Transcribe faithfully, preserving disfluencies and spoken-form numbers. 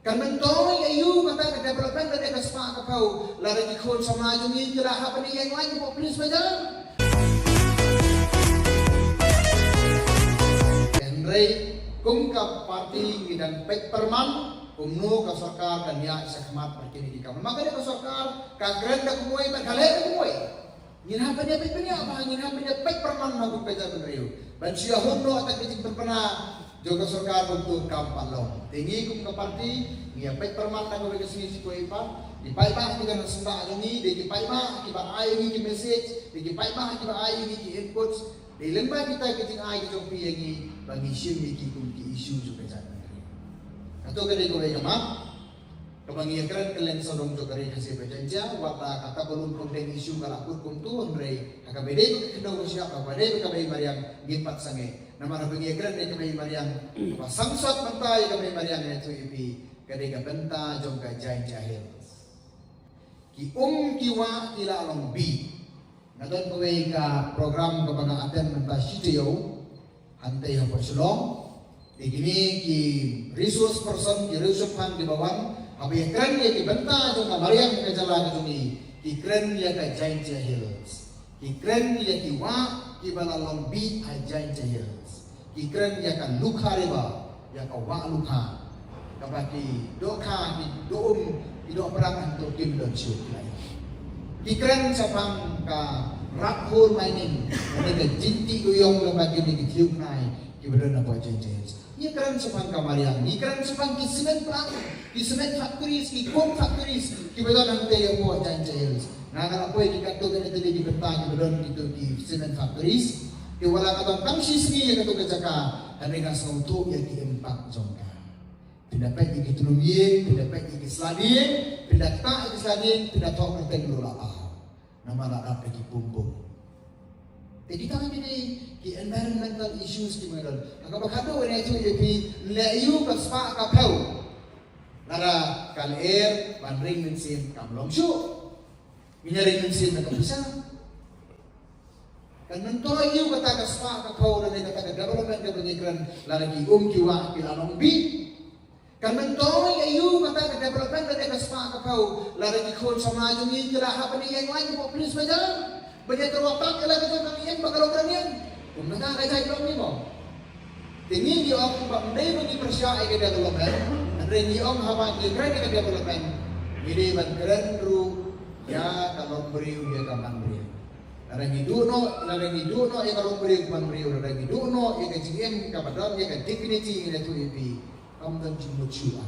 Kan myntoi ïa u kata ka development lane ka spah ka phew lada ki khun samla jong ngi ki la hap ban ïeng lain hapoh police bazaar. Hynrei kum ka party ngi dang peit pyrman kumno ka sorkar kan ïaid shakhmat bad kine ki kam. Namar ka dei ka sorkar ka kren da kumwei bad ka leh da kumwei. Ngin hap ban ïa peit pynïaid ba ngin hap ban ïa peit pyrman na kum ka jaitbynriew ban shu ïa hun noh ïa ka jingpynbna jong ka sorkar kumto kam pat long. Te ngi kum ka party ngi ïa peit pyrman na kawei ka sngi sha kawei pat. Ki paidbah ki dang sngewbha ïa ngi, dei ki paidbah kiba ai ïa ngi ki message, dei ki paidbah kiba ai ïa ngi ki inputs. Dei lyngba kita ki jingai ki jong phi ïa ngi ba ngi shim ïa ki kum ki issue jong ka jaitbynriew. Kato ka dei kawei ka mat kaba ngi ïa kren kylleng sawdong jong ka ri Khasi bad Jaiñtia, wat la kata ka lum pyrthei issue ka la kut kumto, hynrei ha kaba dei ka khyndew ka shyiap, ha kaba dei ka bei mariang ngim pat sangeh. Namar haba ngi ïa kren ïa ka bei mariang, kaba sangsot mynta ïa ka bei mariang ïathuh ïa phi ka dei ka bynta jong ka Jaiñtia Hills. Ki um ki wah ki la long bih. Nga don kawei ka program kaba nga attend mynta shi taïew hangtei hapoh Shillong. Te kine ki resource person, ki resource person kiba wan, haba ïa kren ïa ki bynta jong ka mariang ka jylla ka jong ngi, ki kren ïa ka Jaiñtia Hills. Ki kren ïa ki wah kiba la long bih ha Jaiñtia Hills. Ki kren ïa ka Lukha River, ïa ka wah Lukha. Kaba ki dohkha, ki doh um, ki doh prang hangto kim don shuh ki la ïoh. Ki kren shaphang ka Rathur Mining, kane ka jingtih duyong kaba kine ki thliew khnai kiba don hapoh Jaiñtia Hills. Ngi kren shaphang ka mariang, ngi kren shaphang ki cement plant, ki cement factories, ki coke factories kiba don hangtei hapoh Jaiñtia Hills. Nga nga la poi ki katto katne tylli ki bynta kiba don kito ki cement factories. Te wat la ka don tang shi sngi ïa kato ka jaka, hynrei nga sngewthuh ïa ki impact jong ka. Phin da peit ïa ki tnum ïing, phin da peit ïa ki sla dieng, phin da ktah ïa ki sla dieng, phin da thoh kyrteng ruh la paw. Namar la dap da ki pum pum. Te kita ki dei ki environmental issues kiba don. Ha kaba khadduh ngi ïathuh ïa phi, leh ïa u ka spah ka phew. Lada ka lyer ban ring mynsiem kam long shuh. Ngin ïa ring mynsiem da ka pisa. Kan myntoi ïa u kata ka spah ka phew lane kata ka development kaba ngi kren, lada ki um ki wah ki la long bih. Kan myntoi ïa u kata ka development lane ka spah ka phew lada ki khun samla jong ngi ki la hap ban ïeng lain hapoh police bazaar ban ïa tyrwa pat ïa la ka jong ka ïing ba ka long kren ïeng. Kumta ka jait long ni mo. Te ngi ngi ong ba ym dei ba ngi pyrshah ïa ka development, hynrei ngi ong haba ngi kren ïa ka development ngi dei ban kren ruh ïa ka longbriew ïa ka manbriew. Lada ngi duh noh, lada ngi duh noh ïa ka longbriew ka manbriew, lada ngi duh noh ïa ka jingim kaba don ïa ka dignity, ngi la ïathuh ïa phi, kam don jingmut shuh.